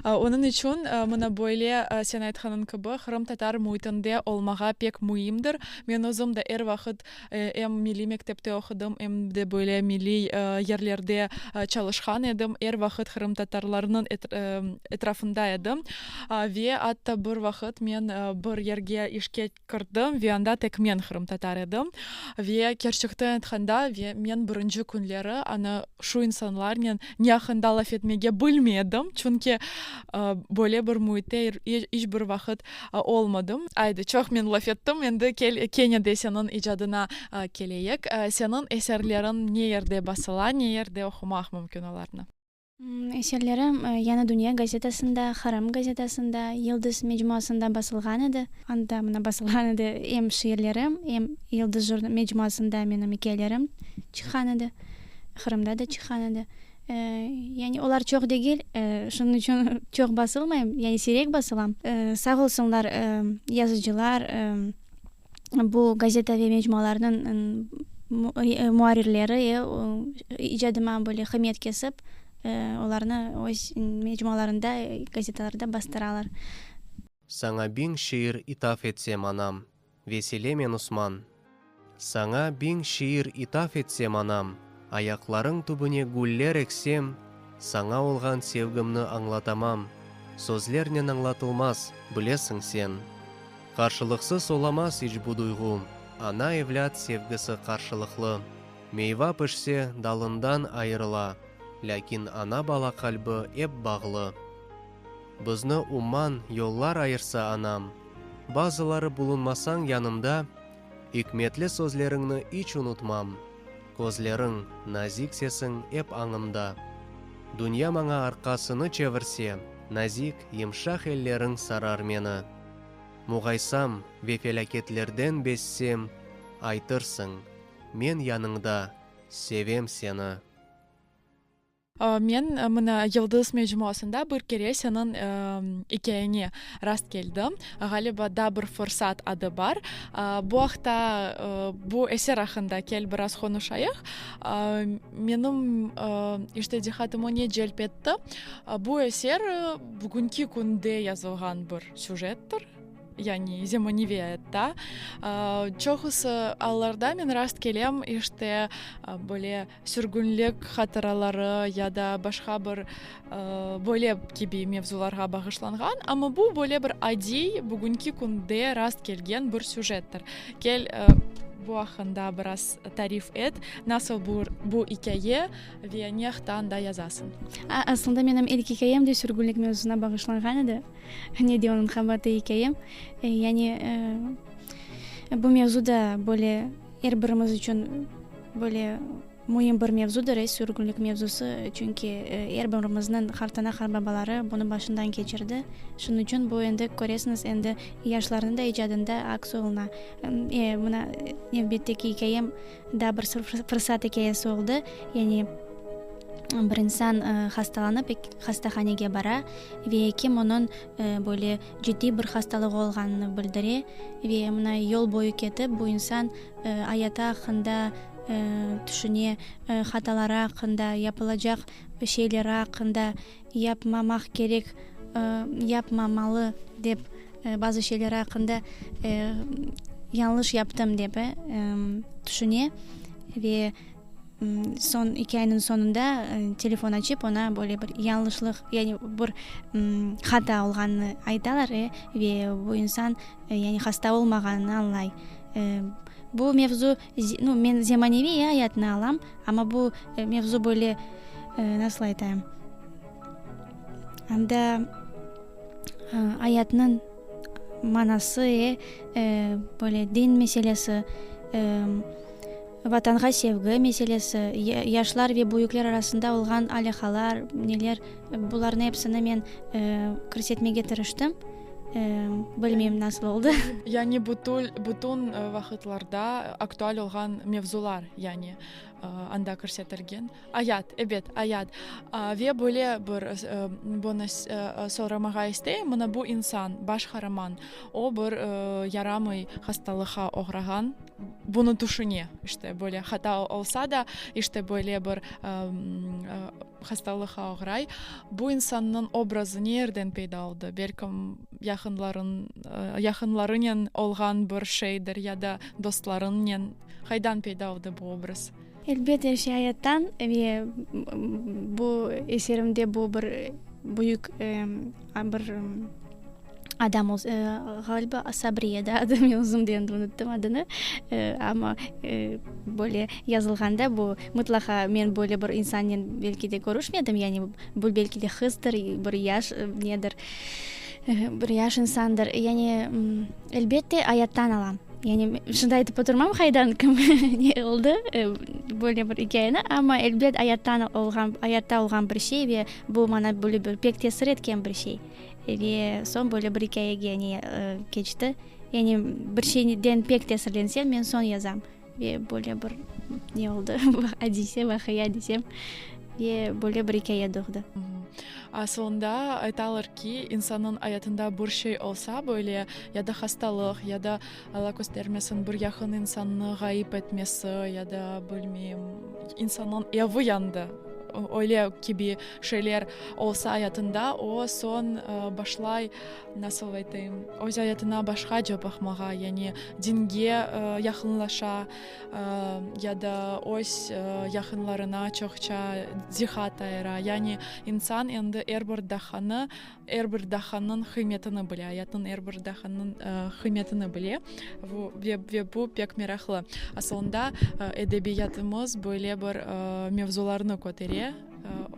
Onıñ içün, mına böyle, sen aytqanıñ kibi, qırımtatar müitinde olmağa pek müimdir. Men özüm de er vaqıt Em milliy mektepte oqudım, em de böyle milliy yerlerde çalışqan edim. Er vaqıt qırımtatarlarnıñ etrafında edim. Ve atta bir vaqıt men bir yerge işke kirdim ve anda tek men qırımtatar edim. Ve kerçekten aytqanda, ve men birinci künleri ana şu insanlarnen ne aqqında laf etmege bilmedim, çünki böyle bir müitte iç bir vaqıt olmadım. Aydı, çoq men laf ettim, endi kel, kene de seniñ icadına keleyik. Seniñ eserleriñ ne yerde basıla, ne yerde oqumaq mümkün olarnı? Eserlerim Yañı dünya gazetasında, Qırım gazetasında, Yıldız mecmuasında basılğan edi. Anda mına basılğan edi em şiirlerim, em Yıldız mecmuasında menim ikâyelerim çıqqan edi, Qırımda da çıqqan edi. Yani olar çoq degil, şunıñ içün çoq basılmayım, yani siyrek basılam. Sağ olsunlar yazıcılar, bu gazeta ve mecmualarnıñ muarrirleri icadıma böyle qıymet kesip, olarnı öz mecmualarında, gazetalarda bastıralar. Saña biñ şiir ithaf etsem, anam, Vesile men Usman. Saña biñ şiir ithaf etsem, anam, Ayaqlarıñ tübüne güller eksem, Saña olğan sevgimni añlatamam, Sözlernen añlatılmaz, bilesiñ sen. Qarşılıqsız olamaz iç bu duyğu, Ana-evlât sevgisi qarşılıqlı. Meyva pişse, dalından ayırıla, Lâkin ana-bala qalbi ep bağlı. Bizni umman yollar ayırsa, anam, Bazıları bulunmasañ yanımda, İkmetli sözleriñni iç unutmam, Közleriñ, nazik sesiñ ep añımda. Dünya maña arqasını çevirse, Nazik, yımşaq elleriñ sarar meni. Muğaysam ve felâketlerden bezsem, aytırsıñ, Men yanıñda, sevem seni. Men mına Yıldız mecmuasında bir kere seniñ ikâyeñe rast keldim. Ğaliba, Daa bir fırsat adı bar. Bu aqta, bu eser aqqında kel biraz qonuşayıq. Menim, işte, diqqatımı ne celp etti? Bu eser bugünki künde yazılğan bir süjettir. Yani zemaneviy ayatta. Çoqusı allarda men rast kelem, işte, böyle sürgünlik hatıraları ya da başqa bir böyle kibi mevzularğa bağışlanğan, amma bu böyle bir adiy, bugünki künde rast kelgen bir süjettir. Kel, bu aqqında biraz tarif et, nasıl bu ikâye ve ne aqta anda yazasıñ? Aslında menim ilk ikâyem de sürgünlik mevzusına bağışlanğan edi. Ne de onıñ qabaatı ikâyem. Yani bu mevzu da böyle er birimiz içün böyle müim bir mevzudır, sürgünlik mevzusı, çünki er birimizniñ qartana, qartbabaları bunı başından keçirdi. Şunıñ içün bu endi, köresiñiz, endi yaşlarnıñ da icadında aks oluna. Mına nevbetteki ikâyem daa bir fırsat ikâyesi oldı. Yani bir insan hastalanıp, hastahanege bara ve ekim onıñ böyle ciddiy bir hastalığı olğanını bildire ve mına yol boyu ketip bu insan ayatı aqqında tüşüne, hataları aqqında, yapılacaq şeyleri aqqında, yapmamaq kerek, yapmamalı dep bazı şeyleri aqqında yañlış yaptım dep tüşüne ve Soñ, ikâyeniñ soñunda telefon açıp, oña böyle bir yañlışlıq, yani bir hata olğanını aytalar, e, ve bu insan, yani hasta olmağanını añlay. Bu mevzu, nu, men zemaneviy ayatnı alam, amma bu mevzu böyle, nasıl aytayım, anda ayatnıñ manası, e, böyle din meselesi, Vatanğa sevgi meselesi, yaşlar ve büyükler arasında olğan alâqalar, neler, bularnı episini men kirsetmege tırıştım. Bilmeyim, nasıl oldı. Yani bütün vaqıtlarda aktual olğan mevzular, yani anda kirsetilgen. Ayat, ebet, ayat. Ve böyle bir bunı soramağa isteyim, mına bu insan, baş qaraman, o bir yaramay hastalıqqa oğrağan, bunı tüşüne, işte, böyle hata olsa da, işte, böyle bir hastalıqqa oğray. Bu insannıñ obrazı ne yerden peyda oldı? Belkim, yaqınların, yaqınlarınen olğan bir şeydir ya da dostlarıñnen, qaydan peyda oldı bu obraz? Elbet, er şey ayattan ve bu eserimde bu bir büyük bir adam ğaliba Sabriye da adı, men uzun da endi unuttım adını, amma böyle yazılğanda bu mıtlaqa men böyle bir insannen belki de körüşmedim, yani bu belki de hızdır, bir yaş nedir, bir yaş insandır, yani elbette ayattan alam. Yani şimdi aytıp oturmam qaydan kim ne oldı böyle bir ikâyeni, amma elbet ayattan olğan, ayatta olğan bir şey ve bu maña böyle bir pek tesir etken bir şey. Ve soñ böyle bir ikâyege ne keçti. Yani bir şeyden pek tesirlensem, men soñ yazam. Ve böyle bir ne oldı, adise, vaqia desem, ve böyle bir ikâye doğdı. Asılında aytalar ki, insannıñ ayatında bir şey olsa, böyle ya da hastalıq, ya da, Alla köstermesin, bir yaqın insannı ğayıp etmesi, ya da, bilmeyim, insannıñ evi yandı, öyle kibi şeyler olsa ayatında, o soñ başlay, nasıl aytayım, öz ayatına başqaca baqmağa, yani dinge yaqınlaşa, ya da öz yaqınlarına çoqça diqqat ayıra. Yani insan endi er bir daqqanı, er bir daqqanıñ qıymetini bile, ayatnıñ er bir daqqanıñ qıymetini bile. Ve bu pek meraqlı. Asılında edebiyatımız böyle bir mevzularnı kötere. bile.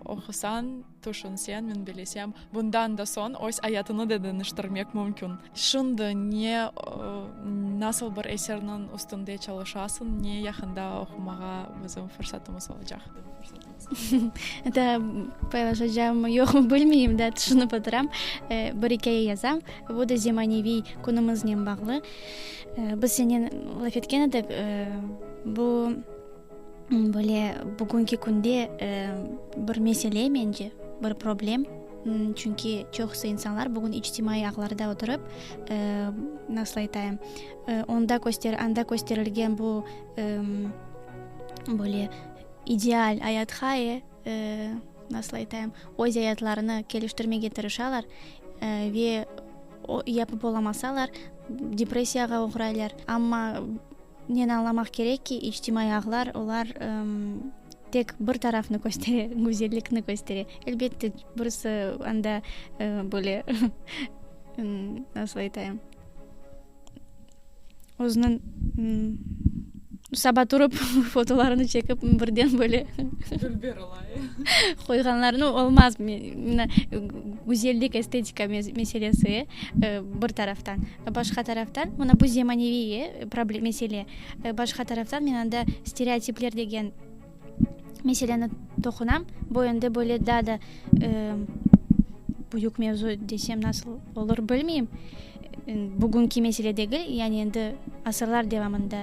Oqusañ, tüşünseñ, men bilesem, bundan da soñ öz ayatını da deñiştirmek mümkün. Şimdi ne, nasıl bir eserniñ üstünde çalışasıñ, ne yaqında oqumağa bizim fırsatımız olacaq? Daa paylaşacağımmı, yoqmı bilmeyim, daa tüşünip oturam. Bir ikâye yazam, bu da zemaneviy künümiznen bağlı. Biz senen laf etken edik, bu böyle bugünki künde bir mesele, mence, bir problem. Çünki çoqusı insanlar bugün içtimaiy ağlarda oturıp, nasıl aytayım, onda köster, anda kösterilgen bu böyle ideal ayatqa, nasıl aytayım, öz ayatlarını keliştirmege tırışalar ve yapıp olamasalar, depressiyağa oğraylar. Amma neni añlamaq kerek ki, içtimaiy ağlar, olar tek bir tarafnı köstere, güzellikni köstere. Elbette, birisi anda böyle, nasıl aytayım, Özüniñ saba turıp fotolarını çekip birden böyle Dülber ola, qoyğanlarını olmaz. Mına güzellik, estetika meselesi bir taraftan. Başqa taraftan, mına bu zemaneviy mesele. Başqa taraftan men anda stereotipler degen meseleni toqunam. Bu endi böyle daa da büyük mevzu desem nasıl olur bilmeyim. Bugünki mesele degil, yani endi asırlar devamında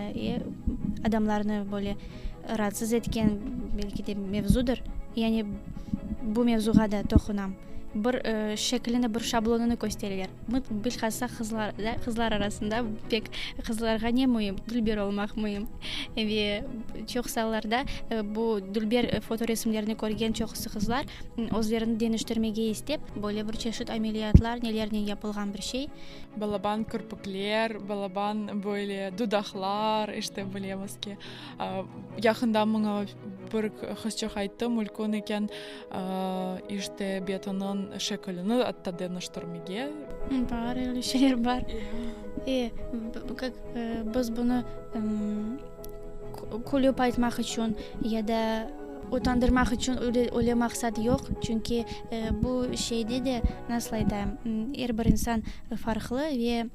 adamlarnı böyle raatsız etken belki de mevzudır. Yani bu mevzuğa da toqunam. Bir şeklini, bir şablonını köstereler. Bilhassa qızlar, qızlar arasında pek qızlarğa ne müim? Dülber olmaq müim. Ve çoqusı allarda bu dülber fotoresimlerni körgen çoqusı qızlar özlerini deñiştirmege istep, böyle bir çeşit ameliyatlar, nelernen yapılğan bir şey. Balaban kirpikler, balaban böyle dudaqlar, işte bilemiz ki, yaqında maña bir qızçıq ayttı, mülkün eken, işte betiniñ şekilini atta deñiştirmege. Bar, öyle şeyler bar. E, kak, biz bunı külüp aytmaq içün ya da utandırmaq içün öyle maqsat yoq, çünki bu şeyde de, nasıl aytayım, er bir insan farqlı ve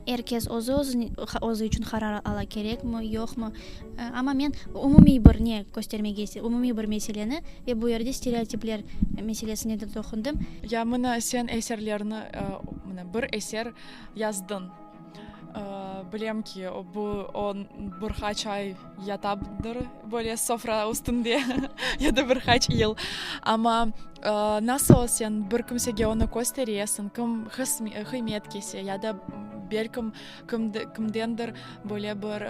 er kes özü özü içün qarar ala, kerekmi, yoqmı. Amma men umumiy bir ne köstermege istedim, umumiy bir meseleni ve bu yerde stereotipler meselesine de toqundım. Ya mına sen eserlerni, mına bir eser yazdıñ. Bilem ki, bu o bir qaç ay yatapdır böyle sofra üstünde ya da bir qaç yıl. Amma nasıl sen bir kimsege onı kösteresiñ, kim qıymet kese ya da belkim kimdendir böyle bir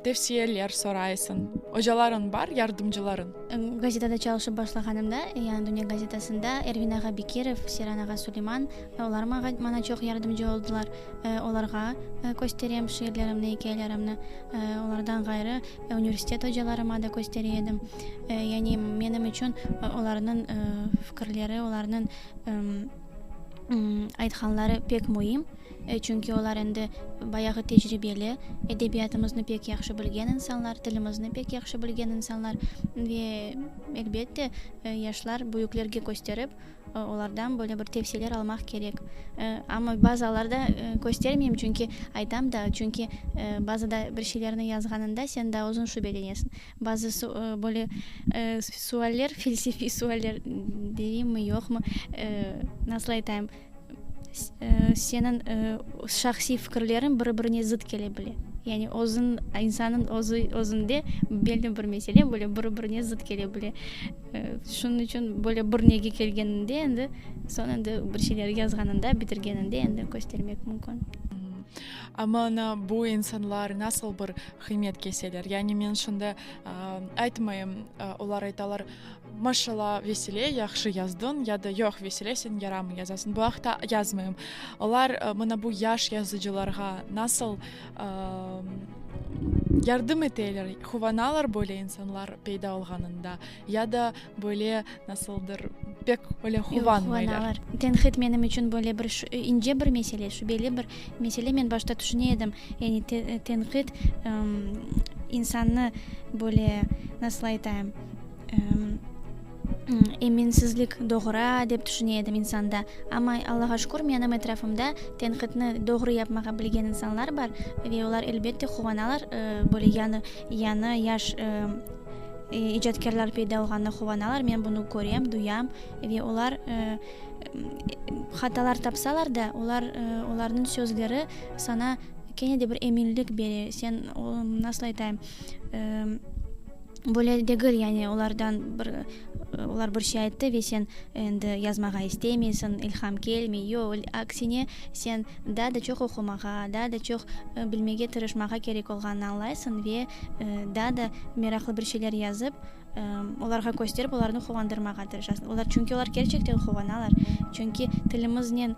tevsiyeler soraysıñ? Ocalarıñ bar, yardımcılarıñ? Gazetada çalışıp başlağanımda, Yañı dünya gazetasında Ervin ağa Bekirov, Seyran ağa Suleyman, olar maña çoq yardımcı oldılar. Olarğa kösterem şiirlerimni, ikâyelerimni. Olardan ğayrı, universitet ocalarıma da köstere edim. Yani menim içün olarnıñ fikirleri, olarnıñ aytqanları pek müim. Çünki olar endi bayağı tecribeli, edebiyatımıznı pek yahşı bilgen insanlar, tilimizni pek yahşı bilgen insanlar. Ve, elbette, yaşlar büyüklerge kösterip, Olardan böyle bir tevsiyeler almaq kerek. Amma bazı allarda köstermeyim, çünki aytam da, çünki bazıda bir şeylerni yazğanında sen daa özüñ şübelenesiñ. Bazı böyle sualler, felsefiy sualler deyimmi, yoqmı, nasıl aytayım, seniñ şahsiy fikirleriñ bir-birine zıt kele bile. Yani özüñ, insannıñ özü, özünde belli bir mesele böyle bir-birine zıt kele bile. Şunıñ içün böyle bir nege kelgeninde endi, soñ endi bir şeyler yazğanında, bitirgeninde endi köstermek mümkün. Amma ana bu insanlar nasıl bir qıymet keseler? Yani men şimdi aytmayım, olar aytalar, maşallah, Vesile, yahşı yazdıñ, ya da yoq, Vesile, sen yaramay yazasıñ. Bu aqta yazmayım. Olar mına bu yaş yazıcılarğa nasıl yardım eteler, quvanalar böyle insanlar peyda olğanında, ya da böyle nasıldır pek öyle quvanmaylar. Yoq, quvanalar. Tenqit menim içün böyle bir ince bir mesele, şübeli bir mesele. Men başta tüşüne edim, yani tenqit insannı böyle, nasıl aytayım. Eminsizlik doğura, dep tüşüne edim insanda. Amma, Allağa şükür, menim etrafımda tenqitni doğru yapmağa bilgen insanlar bar ve olar, elbette, quvanalar, böyle yañı, yañı yaş icatkârlar peyda olğanına quvanalar. Men bunı körem, duyam ve olar hatalar tapsalar da, olar, olarnıñ sözleri saña kene de bir eminlik bere. Sen, nasıl aytayım, Böyle degil, yani olardan bir, olar bir şey ayttı ve sen endi yazmağa istemeysiñ, ilham kelmey. Yoq, aksine, sen daa da çoq oqumağa, daa da çoq bilmege tırışmağa kerek olğanını añlaysıñ ve daa da meraqlı bir şeyler yazıp, olarğa kösterip, olarnı quvandırmağa tırışasıñ. Olar, çünki olar kerçekten quvanalar. Çünki tilimiznen,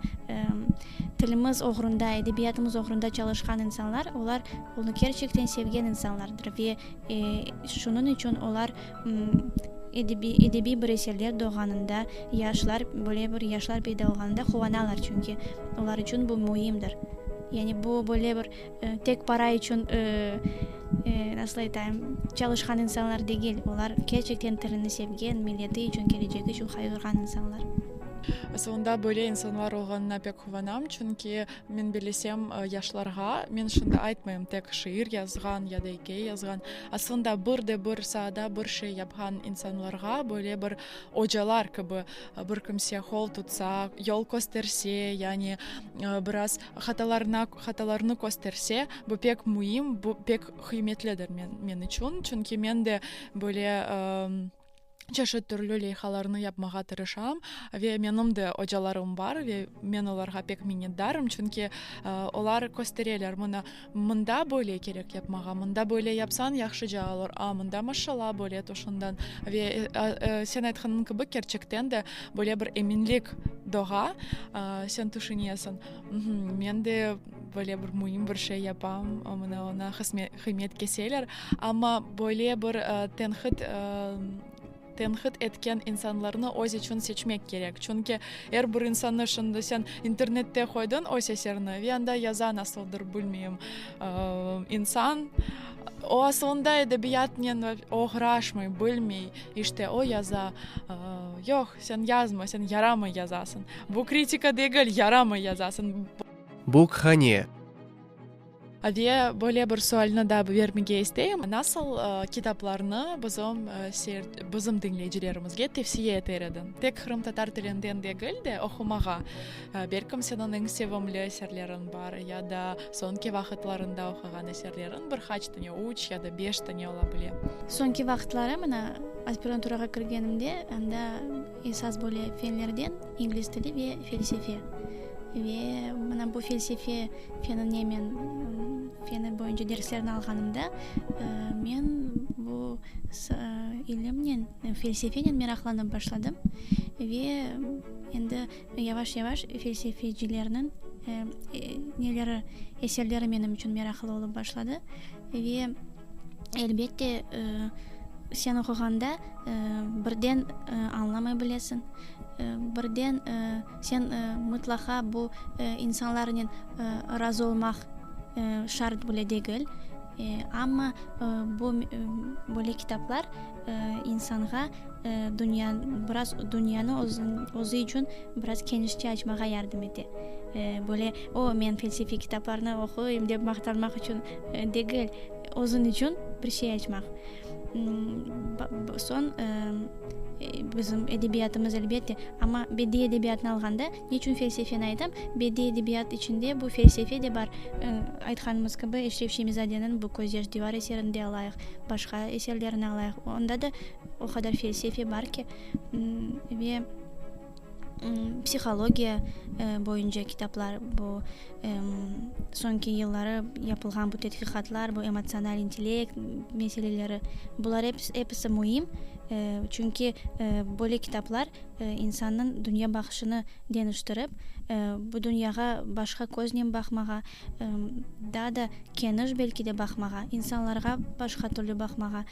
tilimiz oğrunda, edebiyatımız oğrunda çalışqan insanlar, olar onı kerçekten sevgen insanlardır ve Şunıñ içün olar edebiy edebiy bir eserler doğğanında, yaşlar, böyle bir yaşlar peyda olğanında quvanalar, çünki olar içün bu müimdir. Yani bu böyle bir tek para içün, nasıl aytayım, çalışqan insanlar degil, olar kerçekten tilini sevgen, milleti içün, kelecegi içün qayğırğan insanlar. Asılında böyle insanlar olğanına pek quvanam, çünki Men bilesem, yaşlarğa, men şimdi aytmayım tek şiir yazğan ya da ikâye yazğan, aslında bir de bir saada bir şey yapqan insanlarğa böyle bir ocalar kibi bir kimse qol tutsa, yol kösterse, yani biraz hatalarına hatalarını kösterse, bu pek müim, bu pek qıymetlidir men içün, çünki men de böyle çeşit türlü leyhalarnı yapmağa tırışam ve menim de ocalarım bar ve men olarğa pek minnetdarım, çünki olar köstereler, mına, mında böyle kerek yapmağa, mında böyle yapsañ yahşıca olur, a, mında maşallah böyle tüşündiñ ve sen aytqanıñ kibi, kerçekten de böyle bir eminlik doğa, sen tüşünesiñ, men de böyle bir müim bir şey yapam, mına oña qıymet keseler. Amma böyle bir tenqit tenqit etken insanlarnı öz içün seçmek kerek. Çünki er bir insannı şimdi sen internette qoydıñ öz eserini ve anda yaza nasıldır bilmeyim insan, o asılında edebiyatnen oğraşmay, bilmey, işte o yaza, yoq, sen yazma, sen yaramay yazasıñ. Bu kritika degil, yaramay yazasıñ. Bukhane. Ve böyle bir sualni da bermege isteyim, nasıl kitaplarnı bizim bizim diñleyicilerimizge tevsiye eter ediñ? Tek qırımtatar tilinden degil de, oqumağa. Belkim seniñ eñ sevimli eserleriñ bar ya da soñki vaqıtlarında oquğan eserleriñ bir qaç tane, üç ya da beş tane ola bile. Soñki vaqıtları, mına, aspiranturağa kirgenimde, anda esas böyle fenlerden ingliz tili ve felsefe. Ve mına bu felsefe fenine men, feni boyunca derslerni alğanımda, men bu ilimnen, felsefenen meraqlanıp başladım. Ve endi yavaş-yavaş felsefecilerniñ neleri, eserleri menim içün meraqlı olıp başladı. Ve elbette, sen oquğanda birden añlamay bilesiñ, birden sen mıtlaqa bu insanlarnen razı olmaq şart bile degil. Amma bu böyle kitaplar insanğa dünya, biraz dünyanı özü içün biraz kenişçe açmağa yardım ete. Böyle, o, men felsefiy kitaplarnı oquyım dep maqtanmaq içün degil, özüñ içün bir şey açmaq. Soñ bizim edebiyatımız, elbette, amma bediiy edebiyatnı alğanda, ne içün felsefeni aytam, bediiy edebiyat içinde bu felsefe de bar. Aytqanımız kibi, Eşref Şemizadeniñ bu Közyaş divar eserini de alayıq, başqa eserlerini alayıq, onda da o qadar felsefe bar ki, ve psihologiya boyunca kitaplar, bu soñki yılları yapılğan bu tedqiqatlar, bu emotsional intellekt meseleleri, bular episi müim, çünki böyle kitaplar insannıñ dünya baqışını deñiştirip, bu dünyağa başqa köznen baqmağa, daa da keniş belki de baqmağa, insanlarğa başqa türlü baqmağa,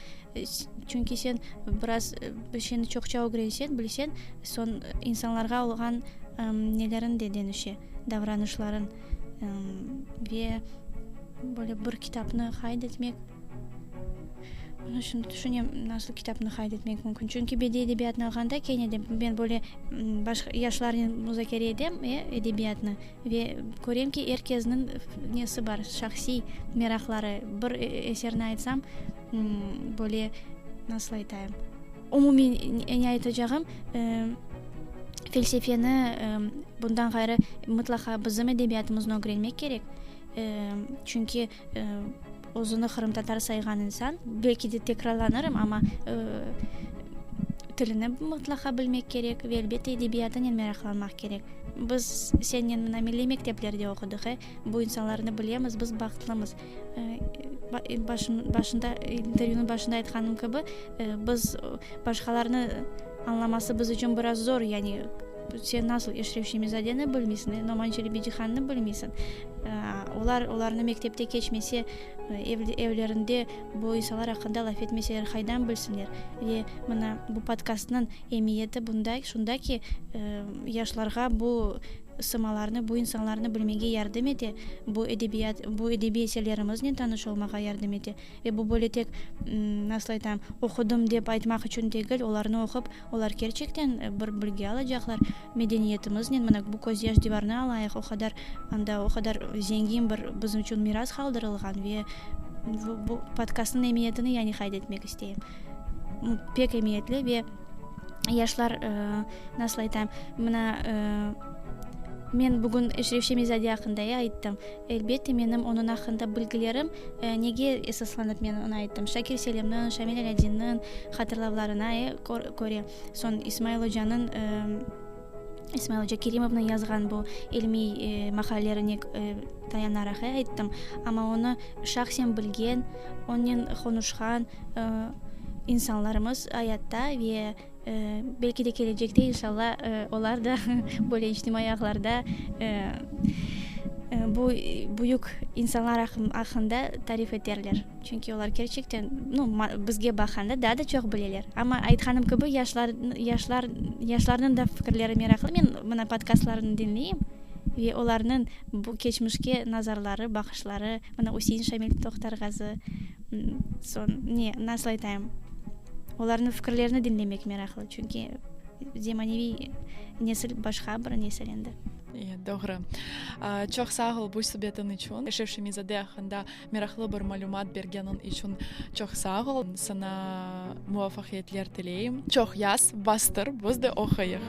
Çünki sen biraz bir şeyni çoqça ögrenseñ, bilseñ, soñ insanlarğa olğan neleriñ de deñişe, davranışlarıñ. Ve böyle bir kitapnı qayd etmek. Şimdi tüşünem, nasıl kitapnı qayd etmek mümkün. Çünki bediiy edebiyatnı alğanda, kene de men böyle başqa yaşlarnen muzakere etem, e, edebiyatnı, ve körem ki, er kesniñ nesi bar, şahsiy meraqları. Bir eserni aytsam, böyle, nasıl aytayım, umumiy ne aytacağım, felsefeni, bundan ğayrı, mıtlaqa bizim edebiyatımıznı ögrenmek kerek, çünki Özüni qırımtatar sayğan insan, belki de tekrarlanırım, amma tilini mıtlaqa bilmek kerek ve elbette edebiyatınen meraqlanmaq kerek. Biz sennen mına milliy mekteplerde oqudıq, e, bu insanlarnı bilemiz, biz bahtlımız. Başında, intervyunıñ başında aytqanım kibi, biz başqalarnı añlaması biz içün biraz zor, yani sen nasıl Eşref Şemizadeni bilmeysiñ, Noman Çelebicihannı bilmeysiñ. Olar, olarnı mektepte keçmese, evlerinde bu insanlar aqqında laf etmeseler, qaydan bilsinler? Ve mına bu podkastnıñ emiyeti bunda, şunda ki, yaşlarğa bu sımalarnı, bu insanlarnı bilmege yardım ete, bu edebiyat, bu edebiy eserlerimiznen tanış olmağa yardım ete. Ve bu böyle tek, nasıl aytam, oqudım dep aytmaq içün degil, olarnı oqup, olar kerçekten bir bilgi alacaqlar, medeniyetimiznen, mına bu Közyaş divarını alayıq, o qadar anda o qadar zengin bir bizim içün miras qaldırılğan ve bu podkastnıñ emiyetini yani qayd etmek isteyim. Pek emiyetli ve yaşlar, nasıl aytayım, mına men bugün Eşref Şemi-zade aqqında ayttım. Elbette, menim onıñ aqqında bilgilerim nege esaslanıp men onı ayttım? Şakir Selimniñ, Şamil Alâdinniñ hatırlavlarına köre, soñ İsmail ocanıñ, İsmail oca Kerimovnıñ yazğan bu ilmiy maqalelerine tayanaraq ayttım. Amma onı şahsen bilgen, onnen qonuşqan insanlarımız ayatta ve Belki de kelecekte, inşalla, olar da böyle içtimaiy ağlarda bu büyük insanlar aqqında tarif eterler. Çünki olar kerçekten, nu, bizge baqqanda daa da çoq bileler. Amma aytqanım kibi, yaşlar, yaşlar, yaşlarnıñ da fikirleri meraqlı. Men mına podkastlarını diñleyim ve olarnıñ bu keçmişke nazarları, baqışları, mına Üsein Şamil Toqtarğazı, soñ, ne, nasıl aytayım, Olarnıñ fikirlerini diñlemek meraqlı, çünki zemaneviy nesil başqa bir nesil endi. Doğru. Çoq sağ ol bu subetiñ içün. Eşref Şemi-zade aqqında meraqlı bir malümat bergeniñ içün çoq sağ ol. Saña muvafaqiyetler tileyim. Çoq yaz, bastır, biz de oquyıq.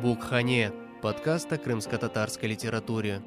Bukhane, podkast o krımskotatarskoy literature.